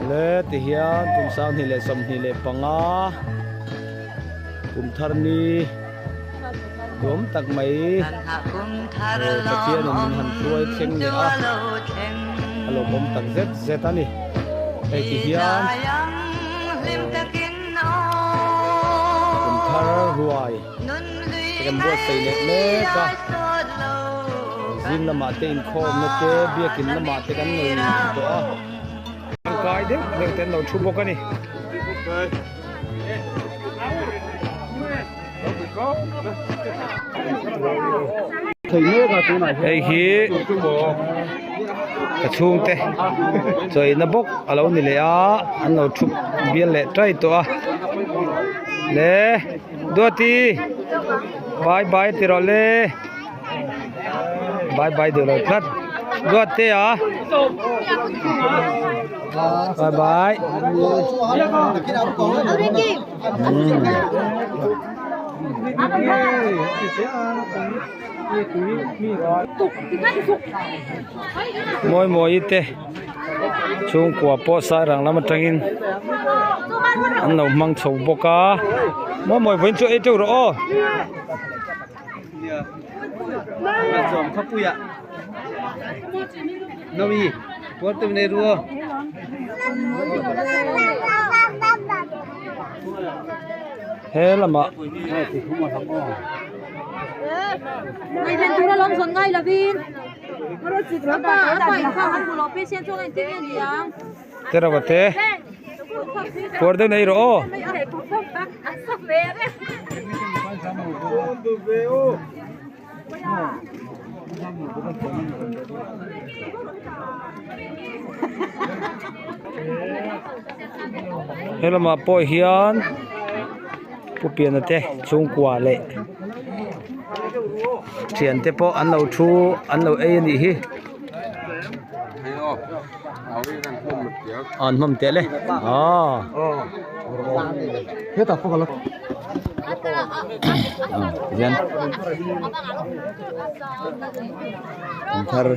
Le ti hian kum 2025 kum thar ni duam tak mai Pathianin min han hruai thleng leh a a lawmawm tak zet zet a ni hei ti hian kum thar ruai te kan buatsaih leh mek a zing lamah te inkhawmna te biakin lamah te kan nei tawh a. Tangkai deuh deuh te an lo thu bawk a ni. Hei hi ka chhungte chawina bawk a lo ni leh a an lo thu bial leh tai tawh a le Duati bye bye ti rawh le. Bye bye duh lo tlat duat te a bye bye mawi mawi te chhungkua pawh sairang lam atangin an lo hmang chho bawk a mawi mawi vawiin chu ei teuh rawh aw. He lamah Terava te puar deuh nei rawh aw. He lamah pawh hian Pu Piana te chhungkua leh thiante pawh an lo thu an lo ei a nih hi. An hmawm teh le aw hian kum thar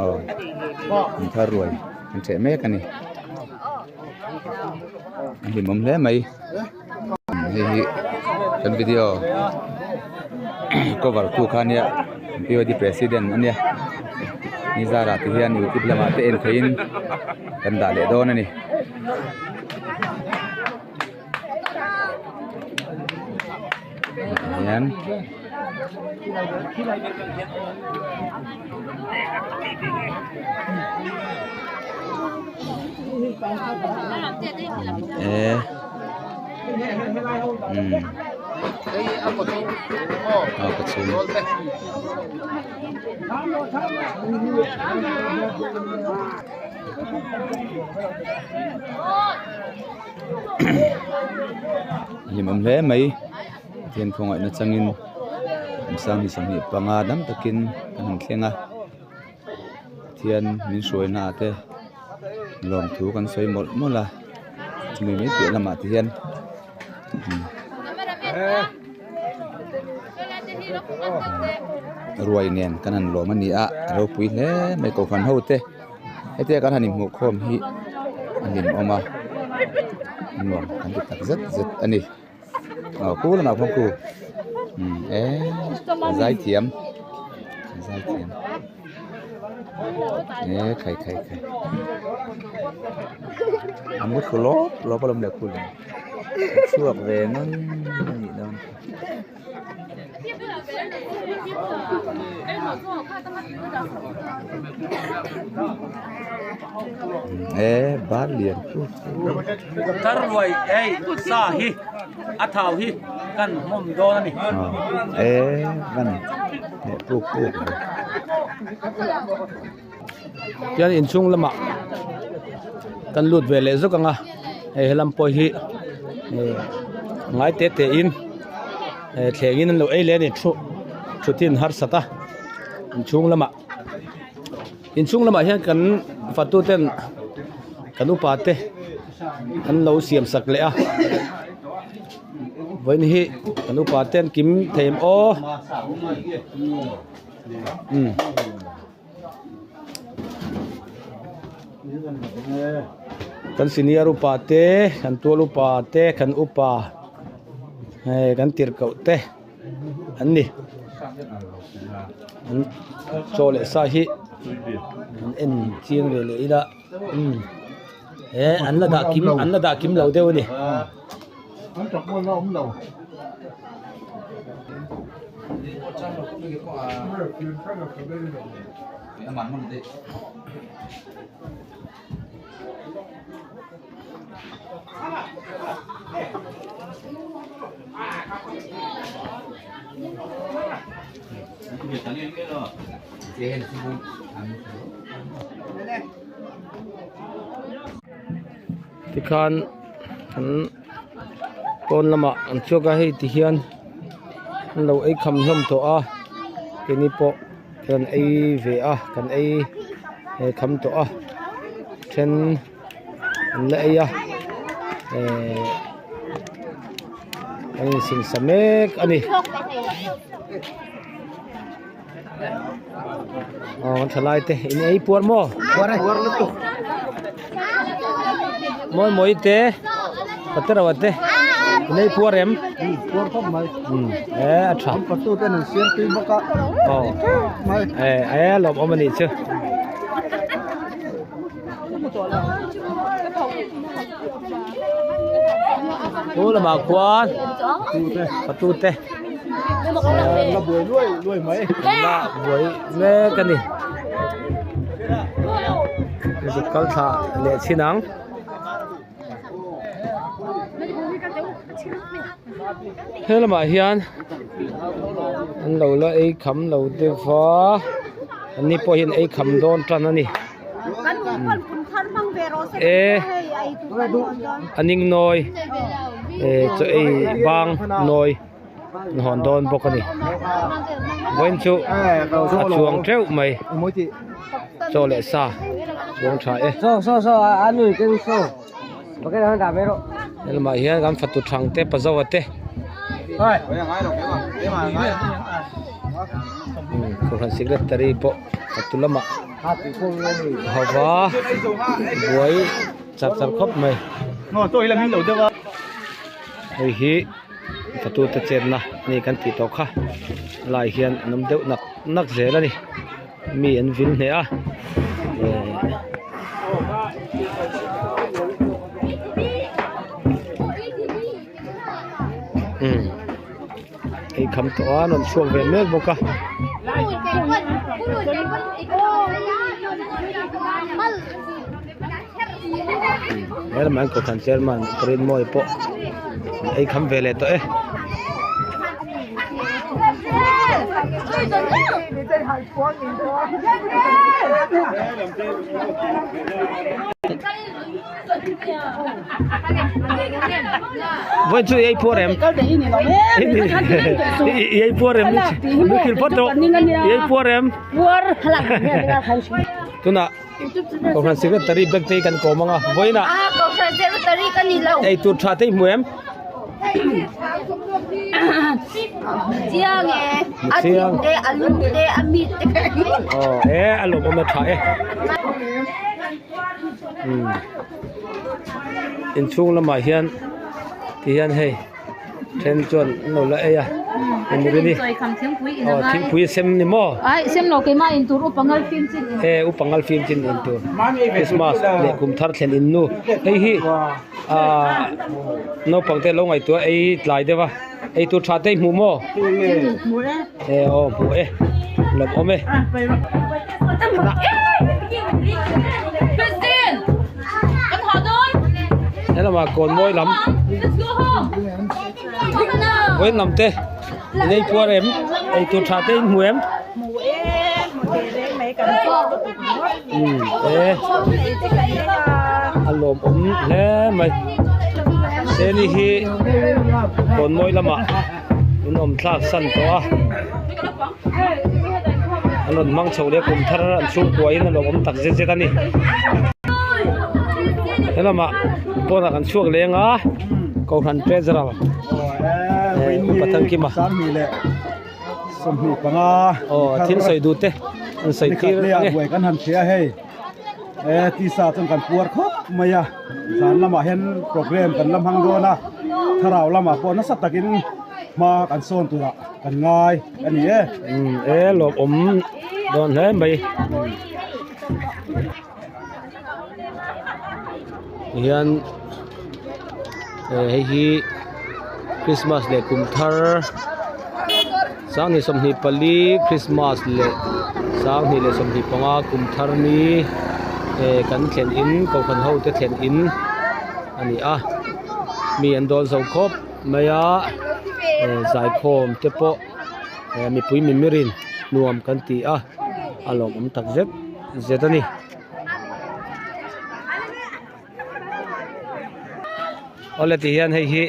aw kum thar ruai an cheh mek a ni a hlimawm hle mai hei hi kan video cover tu kha ania P O D president ania ni zarah te hian youtube lamah te en theihin kan dah leh dawn a ni. Hian e umm a kaw chhung. A hlimawm hle mai Pathian khawngaihna changin kum 25 dam takin kan han thleng a Pathian min hruaina ah te lawmthu kan sawi mawlh mawlh a chumi mai piah lamah te hian Ruai nen kan han lawm a ni a a ropui hle mai kohhran ho te hetia kan han inhmuh khawm hi a hlimawm a nuam kan ti tak zet zet a ni aw khu lamah khuan khu umm eee zai thiam zai thiam eee khai khai khai a mu thlu lawp lawp a lawm le khu leh. Chhuak ve ngang a nih dawn kha. E bar lian chu Thar ruai ei sa hi a thau hi kan hmawm dawn a ni. E van leh puk puk ve. Tichuan inchhung lamah kan lut ve leh zawk ang a hei helam pawh hi eh ngai te te in eh thleng in an lo ei leh a ni thu thut in harsat a inchhung lamah inchhung lamah hian kan fatu ten kan upa te an lo siam sak leh a vawiin hi kan upa te an kim thei em aw umm. Kan senior upa te kan tual upa te kan upa hei kan tirhkoh te an ni an chaw leh sa hi an en chiang ve leh ila umm he an la dah kim an la dah kim lo deuh a ni. Tikhan an pawn lamah an chhuak a hei ti hian an lo ei kham hlawm tawh a keini pawh kan ei ve a kan ei kham tawh a then an la ei a ehh an insingsa mek a ni. Aw an thalai te in ei puar maw puar lutuk mawi mawi te paterawa te in ei puar em puar khawp mai e a tha patu ten an siam tui bawk a aw e e lawm awm ani chu tu lamah khuan patu te la buai luai luai mai la buai mek a ni zuk kal thla leh chhin ang he lamah hian an lo la ei kham lo deuh va an ni pawh hian ei kham dawn tan a ni e a ning nawi eh chaw ei bang nawi an hawn dawn bawk a ni vawiin chu a chuang teuh mai chaw leh sa chuang tha e helamah hian kan fatu thang te pazawa te kohhran secretary pawh fatu lamah ho va buai char char khawp mai hei hi fatu te chetna a ni kan tih tawh kha lai hian an awm deuh nak nak zel a ni. Mi an vil hneh a eh umm ei kham tawh a rawn chhuak ve mek bawk a. He lamah hian kohhran chairman Rinmawii pawh ei kham ve leh tawh e. Vawiin chu i ei puar em? I ei puar em? Muthil phawt rawh. I ei puar em? Tunah Kohhran Secretary bag te hi kan kawm ang a. Vawiinah ei tur tha te i hmu em? Chiang e. A thing te, a lu te, a mit te. Aw e a lawmawm a tha e. Umm inchhung lamah hian ti hian hei then chuan an lo la ei a engmawni aw thingpui a sem ni maw e upa ngal fim chin in tur Christmas leh kum thar thlen in nu hei hi ahh naupang te lo ngaihtuah ei tlai deuh a ei tur tha te i hmuh maw e aw hmuh e lawmawm e. Helamah kawn mawi lam vawiin lam te in ei puar em ei tur tha te in hmu em umm e a lawmawm hle mai seni hi kawn mawi lamah in awm thlak san tawh a an rawn hmang chho leh kum thar an chhungkua in a lawmawm tak zet zet a ni helamah pawnah kan chhuak leng a kohhran treasurer upa Thangkima aw thil sawi duh te an sawi tir ang e. Kan han hria hei e tisa chuan kan puar khawp mai a zan lamah hian program kan la hmang dawn a thlarau lamah pawh nasa takin hma kan sawn turah kan ngai a ni e. Umm e lawmawm dawn hle mai hian hei hi Christmas leh kum thar sanghnih 24 Christmas leh sanghnih leh 25 kum thar ni kan thlen in kohhran ho te thlen in a ni a mi an dawn zo khawp mai a zaikhawm te pawh mipui mimirin nuam kan ti a a lawmawm tak zet zet a ni. Awle ti hian hei hi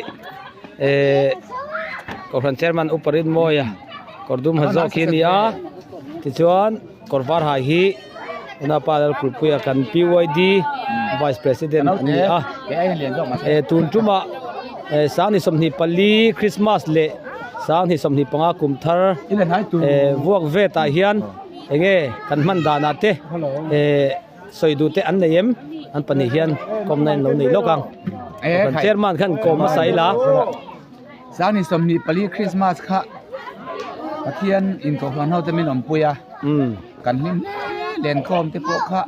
eh kohhran chairman upa Rinmawia kawr dum ha zawk hi a ni a tichuan kawr var hai hi unaupa Lalkulpuia kan PYD vice president a ni a eh tun tumah eh sanghnih 24 Christmas leh sanghnih 25 kum thar eh vuak vet ah hian enge kan hman danah te eh. Sawi duh te an nei em? An pahnih hian kawmna in lo nei lawk ang. Kan chairman khan kawm hmasa ila. Sangni 24 Christmas kha Pathian in kohhran ho te min awmpui a. Kan hlim hle lenkhawm te pawh kha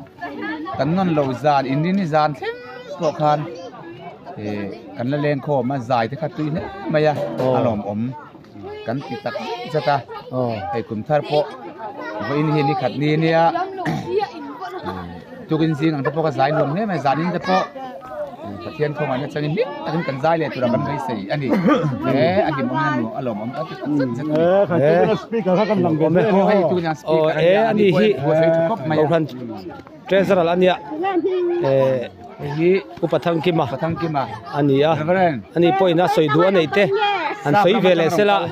kan nawn lo zan inrini zan thleng pawh khan kan la lengkhawm a zai te kha tui hle mai a a lawmawm. Kan ti tak zet a hei kum thar pawh vawiin hi ni khat ni ania tukin zing ang te pawh ka zai nuam hle mai zanin te pawh Pathian khawngaih na changin hlim takin kan zai leh tura kan beisei a ni he a hlimawm na nuam a lawmawm ta ti tak zet zet a ni hei tuna speaker a ni hi Kohhran treasurer a nia Hei hi Upa Thangkima Thangkima a ni a ani pawhin a sawi duh a neih te an sawi ve leh sela a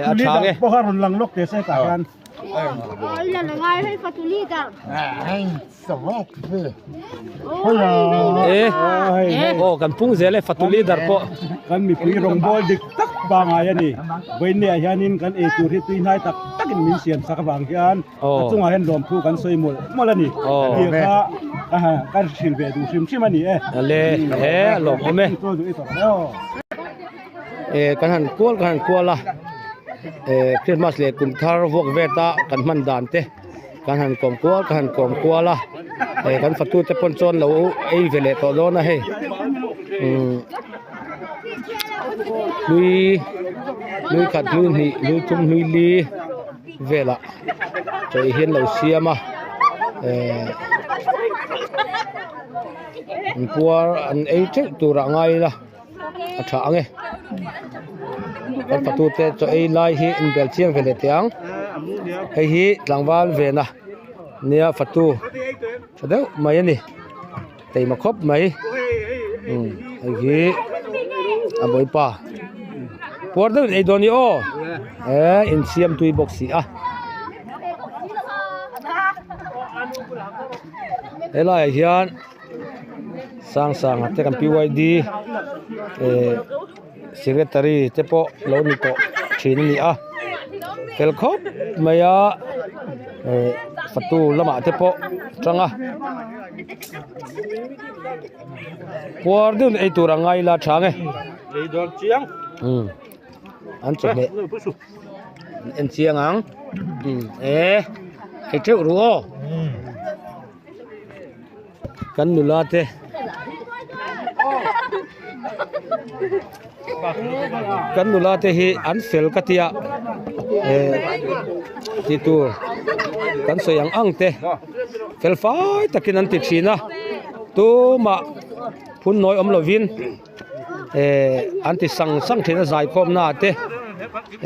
tha ang e. E aw kan pung zel e fatu leader pawh. Kan mipui rawngbawl dik tak pangai a ni. Vawiinniah hianin kan eitur hi tuihnai tak takin min siam sak avang hian A chungah hian lawmthu kan sawi mawlh mawlh a ni. Tih kha ka hrilh ve duh hrim hrim a ni e. Ale he a lawm awm e. E kan han kual kan han kual a e Christmas leh kum thar vuak vet a kan hman dan te kan han kawm kual kan han kawm kual a e kan fatu te pawn chuan lo ei ve leh tawh dawn a hei umm hlui hlui khat hlui hnih hlui thum hlui li. Velah chaw hi an lo siam a ehh an puar an ei teuh turah ngai ila a tha ang e kan fatu te chaw ei lai hi in bel chiang ve leh teh ang hei hi tlangval vena nia fatu tha deuh mai a ni. Teima khawp mai umm hei hi a bawipa puar deuhin ei dawn i aw eh insiam tui bawk si a helaiah hian sang sang te kan PYD eh secretary te pawh lo ni tawh thin a ni a fel khawp mai a eh fatu lamah te pawh tang a puar deuhin ei tur a ngai ila tha ang e umm an chawhmeh an en chiang ang umm eh ei teuh ru aw. Kan nula te kan nula te hi an fel ka tia eh tih tur kan sawi ang ang te fel fai takin an ti thin a tumah phun nawi awm lovin eh an ti sang sang thin a zaikhawm na ah te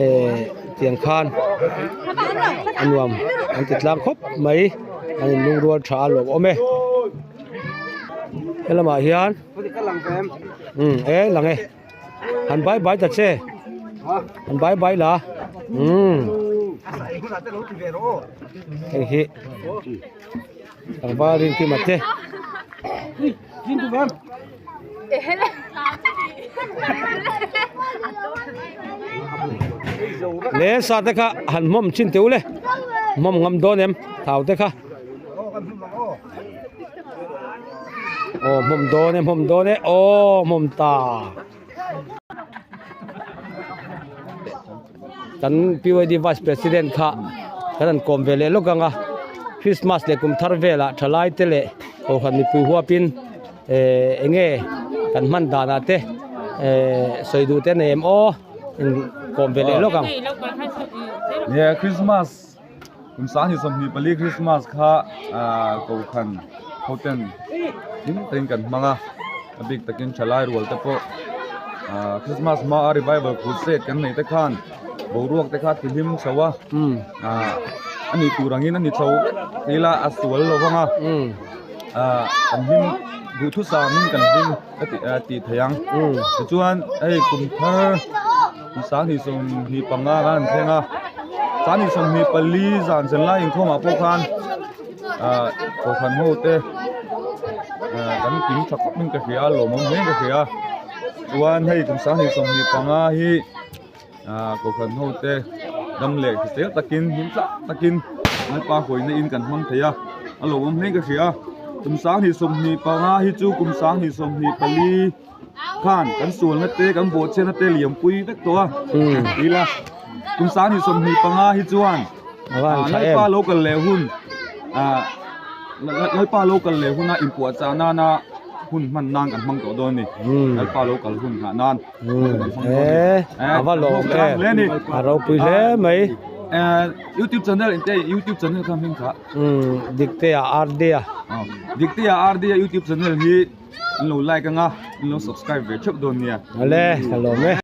eh tiang khan a nuam an ti tlang khawp mai an in lungrual tha a lawm awm e helamah hian umm e lang e han bai bai ta che han bai bai la umm hei hi tlangval rinkim a te. Le sa te kha han hmawm chin teuh le hmawm ngam dawn em thau te kha aw hmawm dawn e hmawm dawn e aw hmawm ta kan PYD vice president kha kan han kawm ve leh lawk ang a Christmas leh kum thar velah thalai te leh kohhran mipui huapin eh eng nge kan hman danah te eh sawi duh te a nei em aw in kawm ve leh lawk ang. Nia Christmas kum 2024 Christmas kha ah kohhran hoten hlim takin kan hmang a a bik takin thalai rual te pawh ah Christmas hma a revival crusade kan nei te khan boruak te kha ti hlim chho a ah a ni tur angin a ni chho vek ila a sual lo vang a ah kan hlim duhthusam in kan hlim a tih a tih theih ang tichuan hei kum thar kum 2025 khan an thleng a 2024 zan zan lai inkhawmah pawh khan ah kohhran ho te ah kan kim tha khawp in ka hria a lawmawm hle in ka hria chuan hei kum 2025 hi ah kohhran ho te dam leh hrisel takin hlim tlang takin Lalpa hawina in kan hmang thei a a lawmawm hle in ka hria kum 2025 hi chu kum 2024 khan kan sualna te kan bawhchhiatna te liampui vek tawh a ila kum 2025 hi chuan Lalpa lo kal leh hun ah Lalpa lo kal leh huna inpuahchah nana hun hman nan kan hmang tawh dawn a ni Lalpa lo kal hun nghah nan a va lawm em a ropui hle mai youtube channel inte youtube channel kha hming kha diktea rd-a diktea rd-a youtube channel hi in lo like anga in lo subscribe ve theuh dawn nia ale ka lawm e.